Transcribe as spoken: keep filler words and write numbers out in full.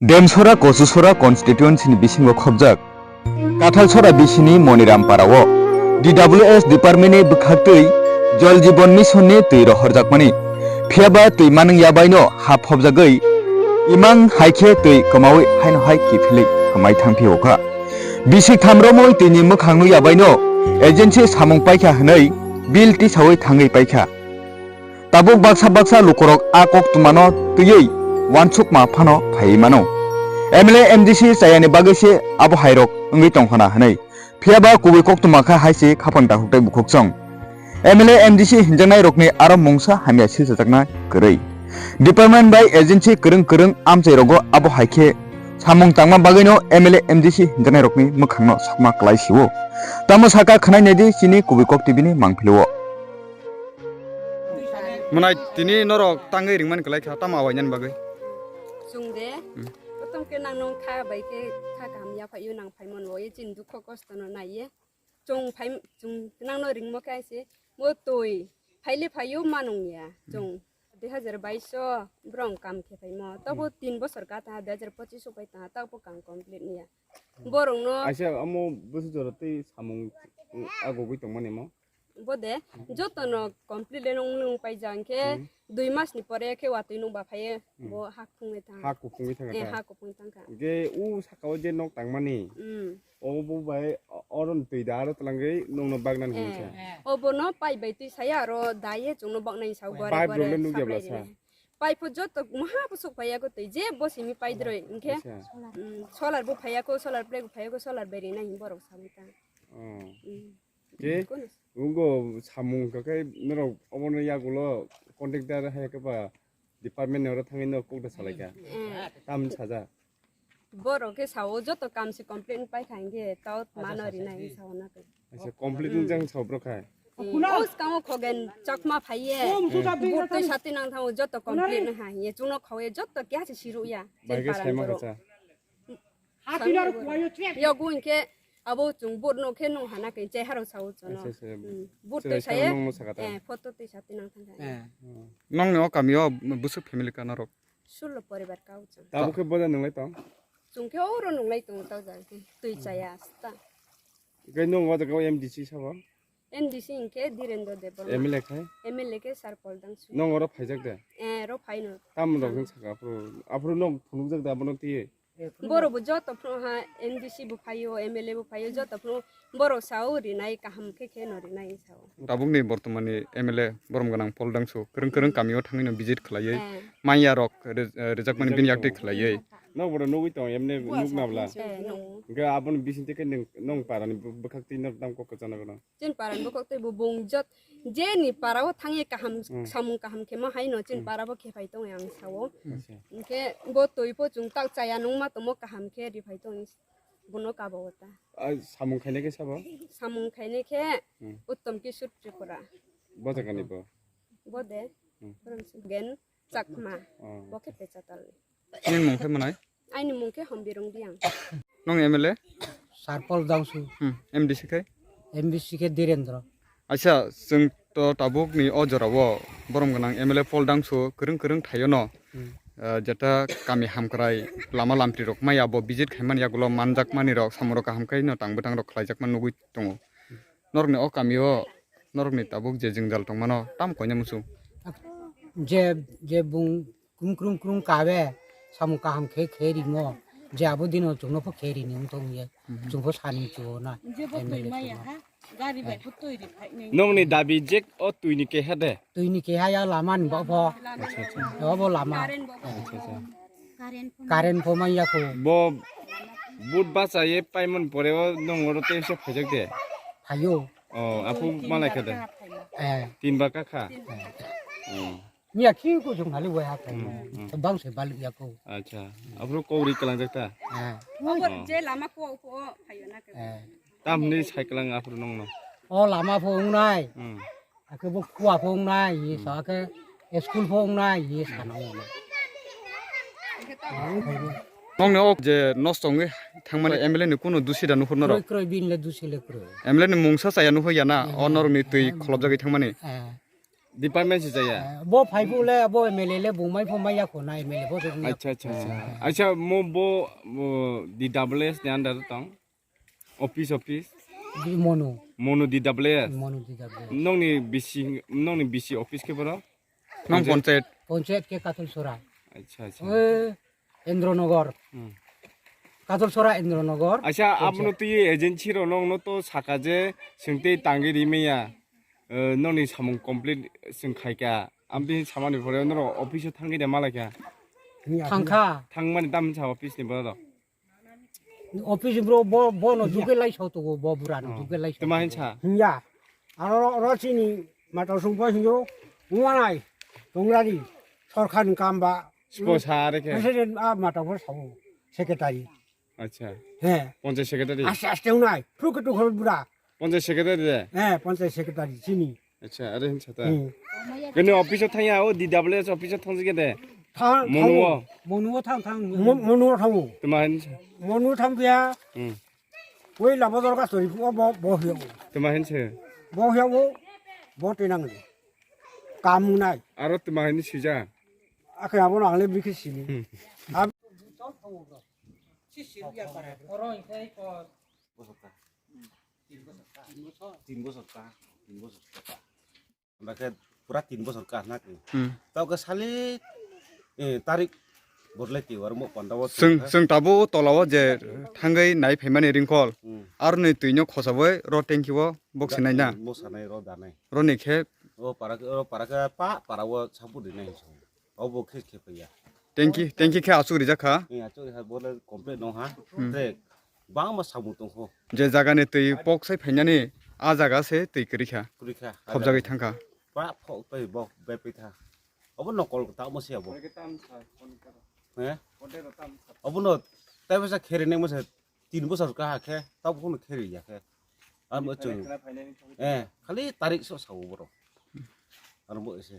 Demsora Kochusora constituency ni bisingo khobjak Kathalsora bisini Moniram Para o D W S department ni bwkhaktwi Jal Jeevan Mission ni twi rohorjakmani. Phiyaba twi manwng yabaino ha phobjagwi imang hai khe twi kwmawi haino hai kiphilwi kwmai thangphio kha. Bisik tham romwi twini mwkhang nwi yabaino agency samung paikha hwnwi bill tisawi thangwi paikha. Tabuk baksa baksa lukurok a koktwmano twiwi uansukma phano phaiwi mano. M L A M D C chayani bagwi se abo hairok wngwi tongkhona hwnwi. Phiyaba kubui koktwma kha hai se khapang takhuk tei bukhuk chwng. M L A M D C hinjaknairokni aro mungsa hamya silchajakna kwrwi. Department bai agency kwrwng kwrwng amchairogo abo hai khe samung tangma bagwino M L A M D C hinjaknairokni mwkhangno sakma kwlai sio. Tamo saka khwnai naidi chini kubui kok T V ni mangpilio. Mwnai tini norok tangwi ringmani kwlai kha, tamo awainani bagwi? Chwng de, Hmm. Prothom khe nang nung kha bai khe kha kaham ya phaiyo nang phaimano ye chini dukho kosto no naiye. Chwng phai, chwng nang no ringmo khe aise mo twi phaile phaiyo manung ya. Hmm. Chwng dui hazar bais o borong kam khe phaimo. Tabo Hmm. Tin bosor ka ta, dui hazar pochis o pai ta, tabo kam complete niya. Hmm. Borok no Aise amo busu jora tei samung, mm, agogwi tongmani mo? Bo de, Hmm. Joto no complete le nung nung paijak hwnkhe Hmm. Dui mas ni pore khe watwi nung ba phaiye, Hmm. Bo ha kuphungwi thang. Ha kuphungwi thang Eh, kha. Ha kuphungwi thang kha. Hwnkhe u saka o je nok tangmani, Hmm. Obo bai o-, oro ni twi da aro twlangwi nung no bagna Eh. Hwnwi sa. Obo no pai bai twi saya aro da ye chwng no bagna hwnwi sa gore Pipe gore rok le nukya bla sapai sa? Rina. Pipe pho joto maha bwswk phaiya ko twi je bo simi pai droi hwnkhe. Acha. Hmm, solar bo phaiya ko, solar plate bo phaiya ko, solar bai rina hin borok sawi ta. Oh. Hmm. Ke? Kono. Ungo samung hwnkha khe norok obono yagulo contractor hai khe ba department ni oro thangwi no kok da salaikha. Eh. Tam saja. Borok khe sao joto kam se complete paikha hwnkhe tao mano rinai sao na khe. Acha, complete wng jang sao bro khai. Eh, o skang o Khogen Chakma phaiye. Bur twi sati nang thango joto complete na ha ye chwngno khawi joto kya se siru ya. Bai khe saimang kha cha. Yago hwnkhe abo chwng boat no khe nung hana khe cheharo sao chwngno. Acha, acha. Hmm. Boat twi saye. Eh, photo twi sati nang thangkha. Eh. Hmm. Nongni o kamio bwswk family ka norok? Sullo poribar ka o chwng. Tabuk khe boda nunglai tong? Chwng khe oro nunglai tongo tao jaga khe. Twi chaya asta. Khe nung o jaga o M D C sabo? M D C hwnkhe Dhirendra Debbarma. M L A khai? M L A khe Sarpol Dangsu. Nong oro phaijak de? Eh, ro phaino. Tamoni rok wng saka aphuru, aphuru nok phunukjak de abono twiwi? Borok bo joto phuru ha M D C bo phaio, M L A bo phaio, joto phuru borok sao rinai kaham khe khe no rinai sao. Tabukni bortomani M L A borom gwnang Pol Dangsu kwrwng kwrwng kamio thangwino visit khwlaiwi Eh. Manya rok re-, eh, rijakmani bini yaktwi khwlaiwi. Nok bodo nugwi tong emne nuk nabla. Eh, no. Hwnkhe aboni bisingtwi khe nwng, nong parani bw-, bwkhak twi nok tamo kok kwchangna gwnang. Chini parani bw kok tei bo bung jot, je ni para o thangye kaham Hmm. Samung kaham khe ma haino chini Hmm. para bo khe phai tongo ang sao. Acha. Hwnkhe bo twi pho chwng tak chaya nung ma tongmo kaham khe ri phai tong bono kabo o ta. Ai, samung khainai khe sabo? Samung khainai khe Hmm. Uttom Kishore Tripura. Bo jaga ni bo? Bo de. Hmm. Gen Chakma. Oh. Bo khe pecha tal. Nini mung khe mwnai? Aini mung khe Hombirung Diang. Nong M L A? Sarpol Dangsu. Hmm, M D C khe? M D C khe Direndra. Aisa, chwng to tabuk ni o jora o borom gwnang M L A Pol Dangsu kwrwng kwrwng thaio no. Hmm. Ah, jeta kami hamkrai lama lamtri rok maya bo visit khaimani yagulo manjak mani rok samung rok kaham khai no tang bwtang rok khlai jak man nugui tongo. Norok ni o kami o norok ni tabuk je jwngjal tong mano tam koina muchung. Je, je bung Krum krum krum kabe samung kaham khe khe rimo. Je abo dino chwngno pho khe rini wng tong ye. Mhm. Chwng pho sani chuo na. Je bo M L A twi maya chwngno. Ha, gari bai pho twi ri phai nai. Nongni dabi je o twi ni keha de? Twi ni keha ya lama ni bo pho. Acha, acha. Yo bo lama. Current bo pho. Acha, acha. Current pho maya kho. Bo but bacha ye paimon pore o nong oro tei se phaijak de? Phaio. Oh, aphuru malai kha de? Eh. Tin bar ka kha? Eh. Oh. Miya khi ko jong hali wai ha ko. Hmm, hmm. Bang se balik ya ko. Acha. Aphuru ko ri kalang jak ta? Eh. Obo je lama ko ko phayo na ke. Eh. Tam ni sai kalang aphuru nong no. O lama pho wngnai. Hmm. Ake bo khua pho wngnai, ye Hmm. sa ke school pho wngnai, ye sa na wngnai. Nong no je nosto wngwi thangmani M L A ni kuno dusi da nuhur norok? Kroi, kroi, bin le dusi le kroi. M L A ni mungsa chaya nuhur ya na, Eh, o norok ni twi eh, kholop jagwi thangmani? Eh. Department si jaya? Eh, bo phai phu le, bo M L A le bung mai phu mai ya kho na, M L A bo bung mai ya. Acha, acha, acha. Acha, mo bo, bo D W S ni under tong? Office, office? Di Monu. Monu D W S? Monu D W S. Nongni bisi, nongni bisi office khe boro? Nong panchayat. Panchayat khe Katul Sora. Acha, acha. Eh, Indranogor. Hmm. Katul Sora Indranogor. Acha, panchayat. Abono twi agency rok nongno to saka je swngtwi tangwi rimaya. Eh, nongni samung complete swng khaika. Amtwi samani pore norok office o thangwi de malaikha. Thangkha. Thangmani tamsa office ni borok. Office bro bo, bo no juke lai so to bo bura no juke lai so. Tuma hinsa. Hinya. Aro ro chini mata sung bo hinyo. Uanai. Tongrari. Sorkar ni kam ba. Spo sa are khe. President a mata bo sa. Secretary. Acha. He. Panchayat secretary. Aste aste unai. Thuk tu khol bura. Panchayat secretary de. He, panchayat secretary chini. Acha, are hinsa ta. Hmm. Kene office o thangya o D W S office o thangsi kete. Thang, Monu o. Monu o thang thang. Mo-, Monu o thango. Tuma hinsa. Monu thang dia. Hmm. Wei labo dor ka sori bo, bo, bo hiyo. Tuma hinsa. Bo hiyo bo. Bo tenang de. Kamu nai. Aro tuma hinsa sija. Akhe abo nang le bikhi sini. Hmm. Ab- Oro hinkhe ko Tin bosor ta, tin bosor ta, tin bosor ta. Amba khe pura tin bosor ka na khe. Hmm. Tao khe sali, eh, tarik borle ti war mo panda wo. Seng, seng tabo tola wo je thangwi nai phaimani ringkol. Hmm. Aroni twi no khosa bai ro tengki wo bok sinai na. Mo sanai ro danai. Ro ni khe. O para khe, o para khe pa, para wo sabu di nai. Obo khe khe paiya. Tengki, tengki khe achuk rijak kha. Ni achuk rijak kha, bole complete no ha. Hmm. Tre, bangma samung tong kho. Je jaga ni twi pok sai phainani, a jaga se twi kwrwi kha. Kwrwi kha, a jaga. Khobjagwi thang kha. Pa phok tei bok be pai tha. Obo nokol ta mo se obo. He? Obo no tai basa khere ne mo se tin bosor ka ha khe, ta bo no khere ya khe. Am achuk. Eh, khali tarik so sa obo ro. Aro bo ese.